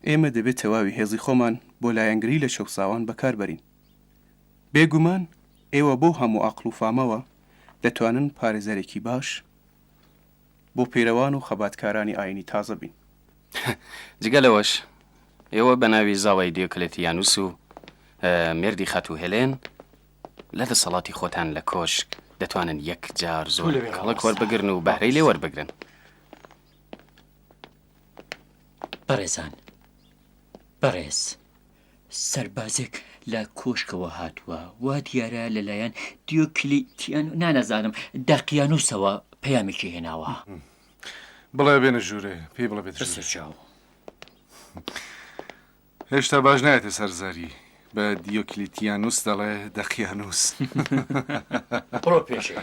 ئێمە دەبێت تەواوی هێزی خۆمان بۆ لایەنگری لە چەوساوان بەکار بەرین. بێگومان ئێوە بەو هەموو ئەقڵ و فامەوە دەتوانن پارێزەرێکی باش بۆ پەیرەوان و خەباتکارانی ئایینی تازە بین. جگە لەوەش ئێوە بە ناوی زاوای دیۆکلێتیانوس و مێردی خاتوو هێلێن لە دەسەڵاتی خۆتان لە کۆشک دەتوانن یەکجار زۆر کەڵک وەربگرن و بەهرەی لێ وەربگرن. بەڕێزان، بەڕێز، سەربازێک لە کۆشکەوە هاتووە، وا دیارە لەلایەن دیۆکلیتیان نا نازانم داقیانوسەوە پەیامێکی هێناوە. بڵێ بێنە ژوورێ، پێی بڵێ بێتە ژوورێ. بەسەرچاو. هێشتا باش نایەتە سەر زاری، بە دیۆکلیتیانوس دەڵێ دەقیانوس. بڕۆ پێشێ.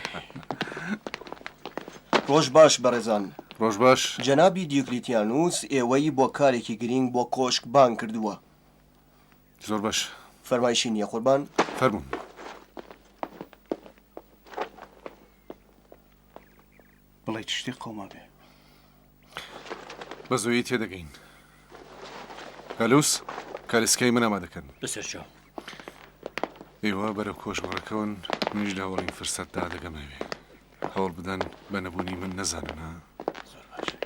ڕۆژ باش بەڕێزان. ڕۆژ باش. جەنابی دیوکلیتیانوس ئێوەی بۆ کارێکی گرینگ بۆ کۆشک بانگ کردووە. زۆر باش. فەرمایشی نییە قوربان؟ فەرموون. بڵێی چ شتێک قەومابێ؟ بە زوویی تێدەگەین. گالوس، کالیسکای من ئامادە کەن. بەسەرچاو. ئێوە بەرەو کۆشک بەڕێکەون، منیش لە هەوەڵین فرسەتدا دەگەمە ئەوێ. هەوڵ بدەن بە نەبوونی من نەزانن ها. زۆر باشە.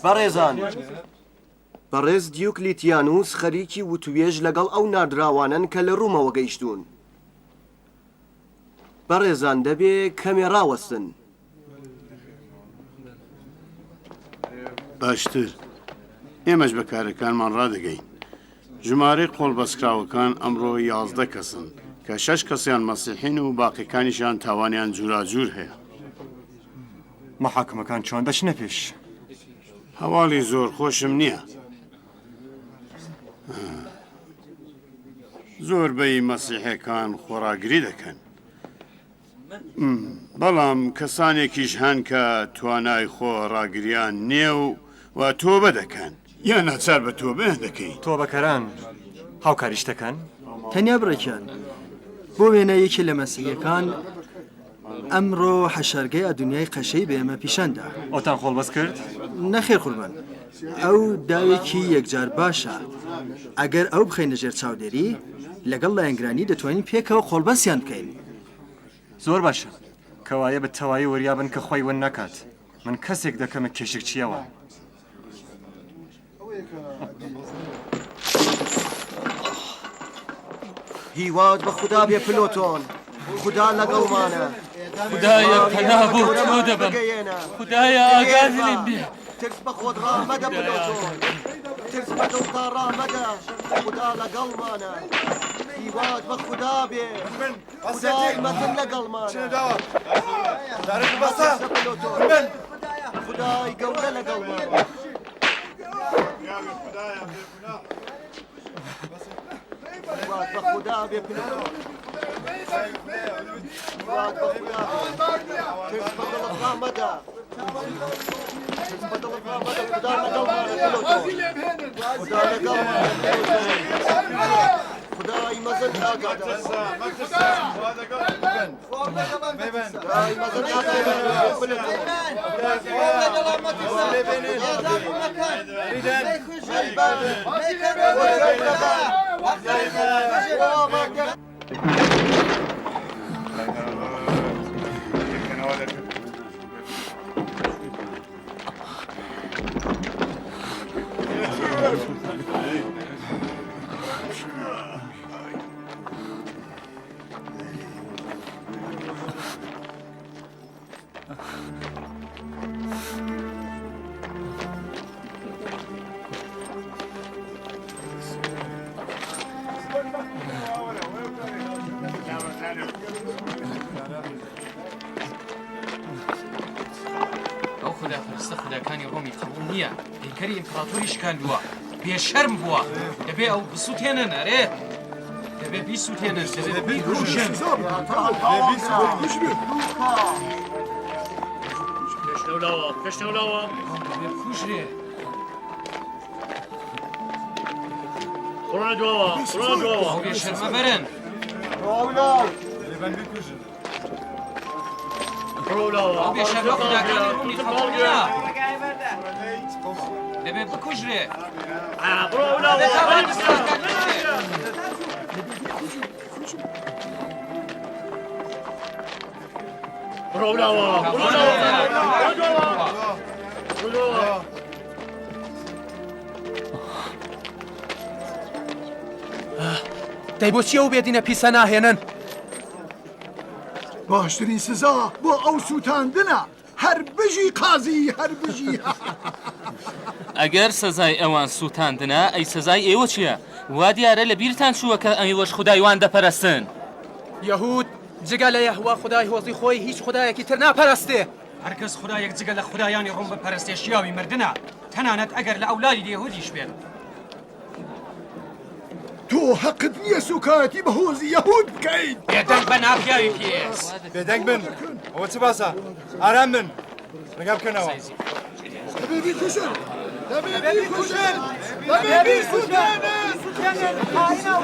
بەڕێزان، بەڕێز دیوکلیتیانوس خەریکی وتوێژ لەگەڵ ئەو ناردراوانەن کە لە ڕومەوە گەیشتوون. بەڕێزان دەبێ کەمێ ڕاوەستن. باشتر، ئێمەش بە کارەکانمان ڕادەگەین. ژمارەی قۆڵبەستکراوەکان ئەمڕۆ 11 کەسن کە شەش کەسیان مەسیحین و باقیەکانیشیان تاوانیان جوراجور هەیە. محاکمەکان چۆن دەچنە پێش؟ هەواڵی زۆر خۆشم نییە. زۆربەی مەسیحەکان خۆڕاگری دەکەن. بەڵام کەسانێکیش هەن کە توانای خۆ ڕاگریان نییە و و تۆبە دەکەن یا ناچار بە تۆبەیان دەکەین. تۆبەکەران هاوکاریش دەکەن؟ تەنیا بڕێکیان. بۆ وێنە یەکێ لە مەسیحییەکان ئەمڕۆ حەشارگەی ئەدونیای قەشەی بە ئێمە پیشان دا. ئەوتان قۆڵبەست کرد؟ نەخێر قوربان. ئەو داوێکی یەکجار باشە. ئەگەر ئەو بخەینە ژێر چاودێری، لەگەڵ لایەنگرانی دەتوانین پێکەوە قۆڵبەستیان بکەین. زۆر باشە. کەوایە بە تەوایی وریا بن کە خۆی ون نەکات. من کەسێک دەکەمە کێشکچییەوە. هیوات بە خودا بێ پلۆتۆن خودا لەگەڵمانە خدایە پەنا بۆ تۆ دەبەم خدایە ئاگات لێم بێ ترس بە خۆت ڕامەدە پلۆتۆن ترس بە دڵتا ڕامەدە خودا لەگەڵمانە هیوات بە خودا بێ خودای مەزن لەگەڵمانە پلۆتۆن خودای گەورە لەگەڵمانە خودای مەزن ئەو خوداپەرستە خوداکانی ڕۆمی قبوڵ نییە پەیکەری ئیمپراتۆری شکاندووە بێشەرم بووە دەبێ ئەو بسووتێنن ئەرێ دەبێ بیسووتێنن دەبێ بیکوژن. دەبێ بکوژرێ. ئەو بێشەرمە بەرن. ئەو بێشەرمە خوداکانی ڕۆمی قبوڵ نییە دەبێ بکوژرێ. دەبێ تا ڕادەستەکان بکوژرێ. دەی بۆچی ئەو بێدینە پیسە ناهێنن؟ باشترین سزا بۆ ئەو سووتاندنە هەر بژی قازی هەر بژی. ئەگەر سزای ئەوان سووتاندنە ئەی سزای ئێوە چییە؟ وا دیارە لە بیرتان چووە کە ئەوەش خودای وان دەپەرستن. یەهود جگە لە یەهوە خودای هۆزی خۆی هیچ خودایەکی تر ناپەرستێ. هەرکەس خودایەک جگە لە خودایانی ڕۆم بپەرستێ شیاوی مردنە، تەنانەت ئەگەر لە ئەولادی یەهودیش بێت. تۆ هەقت نییە سوکایەتی بە هۆزی یەهود بکەیت. بێدەنگ بە ناپیاوی پیس. بێدەنگ بن ئەوە چ باسە ئارام بن ڕێگا بکەنەوە. دەبێ بیکوژن دەبێ بیکوژن دەبێ بیسوتێنن بیکوژن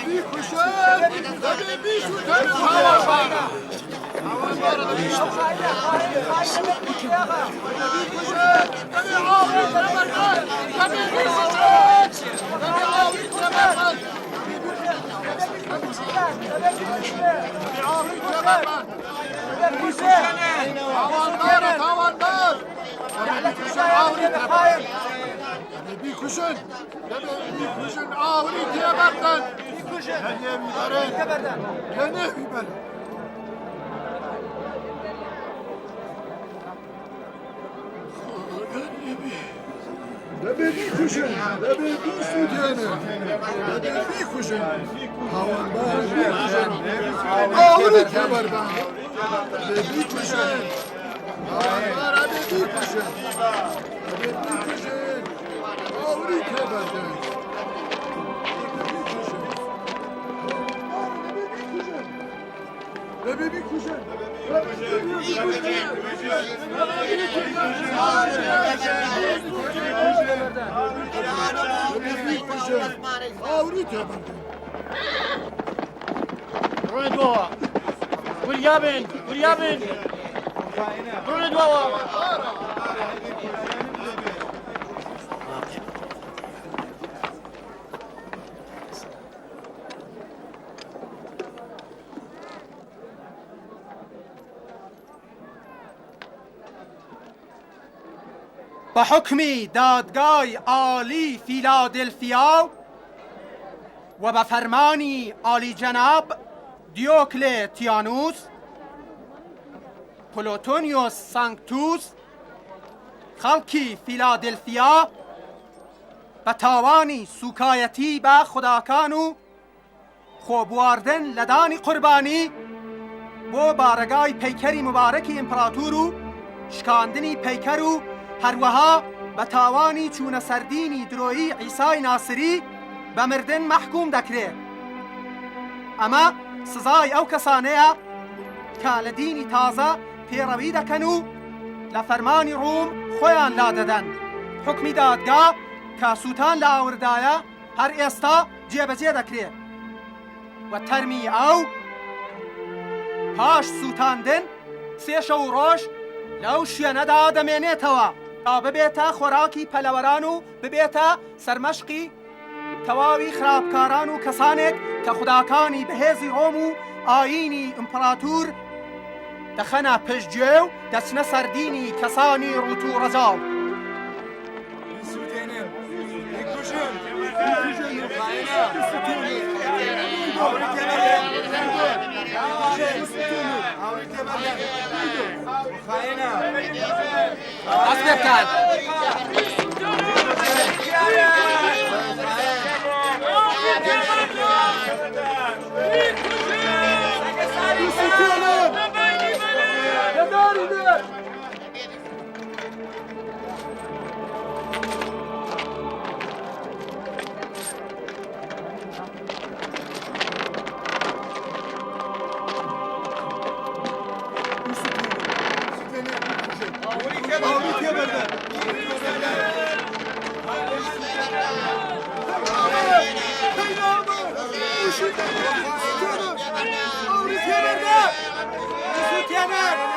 بیکوژن دەبێ بیسوتێنن هاواربارە بیکوژن بیکوژن ئاوری تێبەردەن لە نێوی بەرن دەبێ بیکوژن دەبێ بیسووتێنن دەبێ بیکوژن تاوانبار بیکوژن ئاوری تێبەردان دەبێ بیکوژن تاوانبار ئەبێ بیکوژن دەبێ بیکوژن ئاوری تێبەردەن دەبێ بیکوژن ئاوری تێبەردەن بڕۆنە دواوە وریا بن وریا بن بڕۆنە دواوە بە حوکمی دادگای عالی فیلادلفیا و بە فەرمانی عالیجەناب دیۆکلێتیانوس، پلۆتۆنیۆس سانکتوس، خەڵکی فیلادلفیا بە تاوانی سووکایەتی بە خوداکان و خۆبواردن لە دانی قوربانی بۆ بارەگای پەیکەری موبارەکی ئیمپڕاتور و شکاندنی پەیکەر و هەروەها بە تاوانی چوونە سەردینی درۆیی عیسای ناسری بە مردن مەحکوم دەکرێ. ئەمە سزای ئەو کەسانەیە کە لە دینی تازە پێڕەوی دەکەن و لە فەرمانی ڕوم خۆیان لادەدەن. حوکمی دادگا کە سووتان لە ئاوردایە هەر ئێستا جێبەجێ دەکرێ و تەرمی ئەو پاش سووتاندن سێ شەو و ڕۆژ لەو شوێنەدا دەمێنێتەوە تا ببێتە خۆراکی پەلەوەران و ببێتە سەرمەشقی تەواوی خراپکاران و کەسانێک کە خوداکانی بەهێزی ڕۆم و ئایینی ئیمپڕاتور دەخەنە پشتگوێ و دەچنە سەر دینی کەسانی ڕووت و ڕەجاڵ. دەست پێ بکات. سوتێنەر!